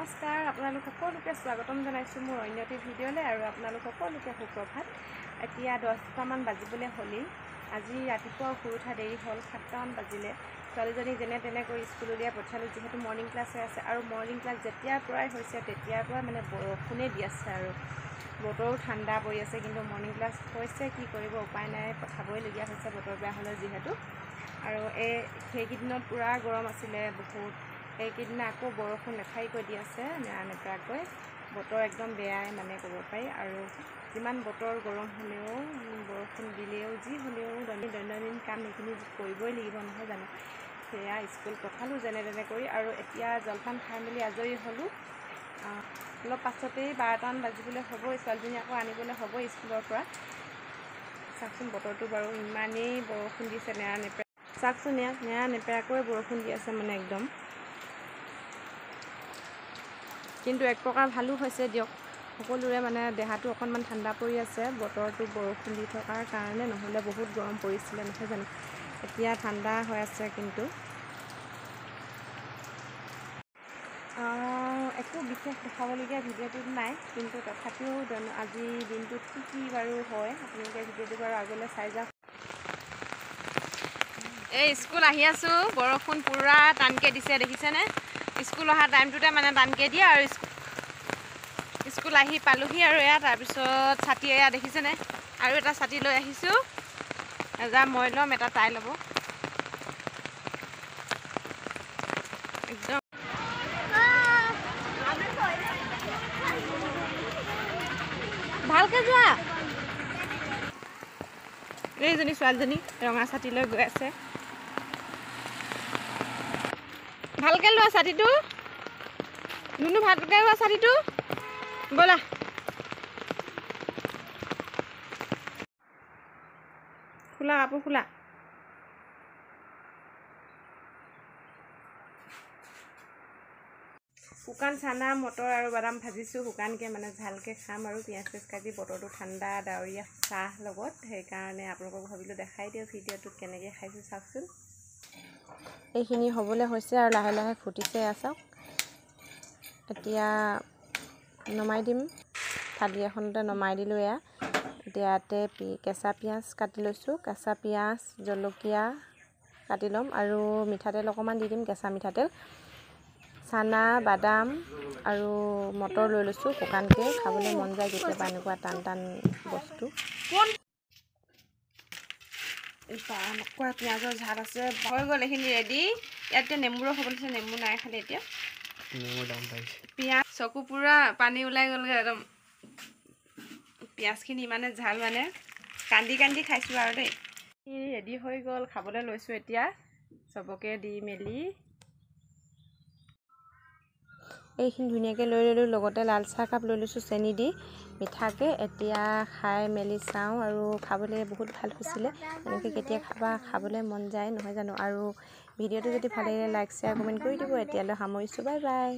নমস্কাৰ আপোনালোক সকলোকে স্বাগতম জনাইছো মোৰ অন্য এটি ভিডিঅ'লৈ আৰু আপোনালোক সকলোকে সুপ্ৰভাত। এতিয়া 10টামান বাজিবলৈ হ'লেই। আজি ৰাতিপুৱা শুই উঠা দেৰি হ'ল, 7টামান বাজিলে। ছোৱালীজনীক যেনে তেনে কৰি স্কুল উলিয়াই পঠিয়ালোঁ, যিহেতু মৰ্ণিং ক্লাছ হৈ আছে। আৰু মৰ্ণিং ক্লাছ যেতিয়াৰ পৰাই হৈছে তেতিয়াৰ পৰা মানে বৰষুণে দি আছে আৰু বতৰো ঠাণ্ডা পৰি আছে, কিন্তু মৰ্ণিং ক্লাছ হৈছে, কি কৰিব উপায় নাই, পঠাবইলগীয়া হৈছে বতৰ বেয়া হ'লে যিহেতু। আৰু এই সেইকেইদিনত পূৰা গৰম আছিলে বহুত, এইকেইদিন আকৌ বৰষুণ লেঠাৰিকৈ দি আছে নেৰানেপেৰাকৈ, বতৰ একদম বেয়াই মানে ক'ব পাৰি। আৰু যিমান বতৰ গৰম হ'লেও বৰষুণ দিলেও যি হ'লেও দৈনন্দিন কাম এইখিনি কৰিবই লাগিব নহয় জানো। সেয়া স্কুল পঠালোঁ যেনে তেনে কৰি আৰু এতিয়া জলপান খাই মেলি আজৰি হ'লোঁ। অলপ পাছতেই 12টামান বাজিবলৈ হ'ব, ছোৱালীজনী আকৌ আনিবলৈ হ'ব স্কুলৰ পৰা। চাওকচোন বতৰটো বাৰু ইমানেই বৰষুণ দিছে নেৰানেপেৰা, চাওকচোন এয়া নেৰানেপেৰাকৈ বৰষুণ দি আছে মানে একদম। কিন্তু এক প্ৰকাৰ ভালো হৈছে দিয়ক, সকলোৰে মানে দেহাটো অকণমান ঠাণ্ডা পৰি আছে বতৰটো বৰষুণ দি থকাৰ কাৰণে, নহ'লে বহুত গৰম পৰিছিলে নহয় জানো। এতিয়া ঠাণ্ডা হৈ আছে, কিন্তু একো বিশেষ দেখাবলগীয়া ভিডিঅ'টোত নাই, কিন্তু তথাপিও আজি দিনটোত কি কি বাৰু হয় আপোনালোকে ভিডিঅ'টো বাৰু আগলৈ চাই যাওক। এই স্কুল আহি আছোঁ, বৰষুণ পূৰা টানকৈ দিছে দেখিছেনে। স্কুল অহা টাইমটোতে মানে টানকৈ দিয়ে আৰু স্কুল আহি পালোহি আৰু এয়া তাৰপিছত ছাতি এয়া দেখিছেনে, আৰু এটা ছাতি লৈ আহিছোঁ, এটা মই ল'ম এটা তাই ল'ব। একদম ভালকৈ যোৱা। এইজনী ছোৱালীজনী ৰঙা ছাতি লৈ গৈ আছে, ভালকৈ লোৱা ছাতিটো নুনু, ভালকৈ লোৱা ছাতিটো, ব'লা। খোলা কাপোৰ খোলা। শুকান চানা মটৰ আৰু বাদাম ভাজিছোঁ শুকানকৈ, মানে ভালকৈ খাম আৰু পিঁয়াজ চিয়াজ কাটি, বতৰটো ঠাণ্ডা ডাৱৰীয়া চাহ লগত, সেইকাৰণে আপোনালোকক ভাবিলোঁ দেখাই দিওঁ ভিডিঅ'টোত কেনেকৈ খাইছোঁ চাওকচোন। এইখিনি হ'বলৈ হৈছে আৰু লাহে লাহে ফুটিছে, চাওক। এতিয়া নমাই দিম, থালি এখনতে নমাই দিলোঁ এয়া। এতিয়া ইয়াতে কেঁচা পিঁয়াজ কাটি লৈছোঁ, কেঁচা পিঁয়াজ জলকীয়া কাটি ল'ম আৰু মিঠাতেল অকণমান দি দিম, কেঁচা মিঠাতেল। চানা বাদাম আৰু মটৰ লৈ লৈছোঁ শুকানকৈ, খাবলৈ মন যায় কেতিয়াবা এনেকুৱা টান টান বস্তু। এনেকুৱা পিঁয়াজৰ ঝাল আছে, হৈ গ'ল এইখিনি ৰেডি। ইয়াতে নেমু ৰস হ'ব লাগিছে, নেমু নাই খালি এতিয়া পিঁয়াজ, চকু পূৰা পানী ওলাই গ'লগৈ একদম। পিঁয়াজখিনি ইমানে ঝাল মানে কান্দি কান্দি খাইছোঁ আৰু দেই। ৰেডি হৈ গ'ল, খাবলৈ লৈছোঁ এতিয়া চবকে দি মেলি। এইখিনি ধুনীয়াকৈ লৈ ল'লোঁ, লগতে লাল চাহ কাপ লৈ লৈছোঁ চেনি দি মিঠাকৈ। এতিয়া খাই মেলি চাওঁ আৰু খাবলৈ বহুত ভাল হৈছিলে। এনেকৈ কেতিয়া খাবা, খাবলৈ মন যায় নহয় জানো। আৰু ভিডিঅ'টো যদি ভাল লাগিলে লাইক শ্বেয়াৰ কমেণ্ট কৰি দিব। এতিয়ালৈ সামৰিছোঁ, বাই বাই।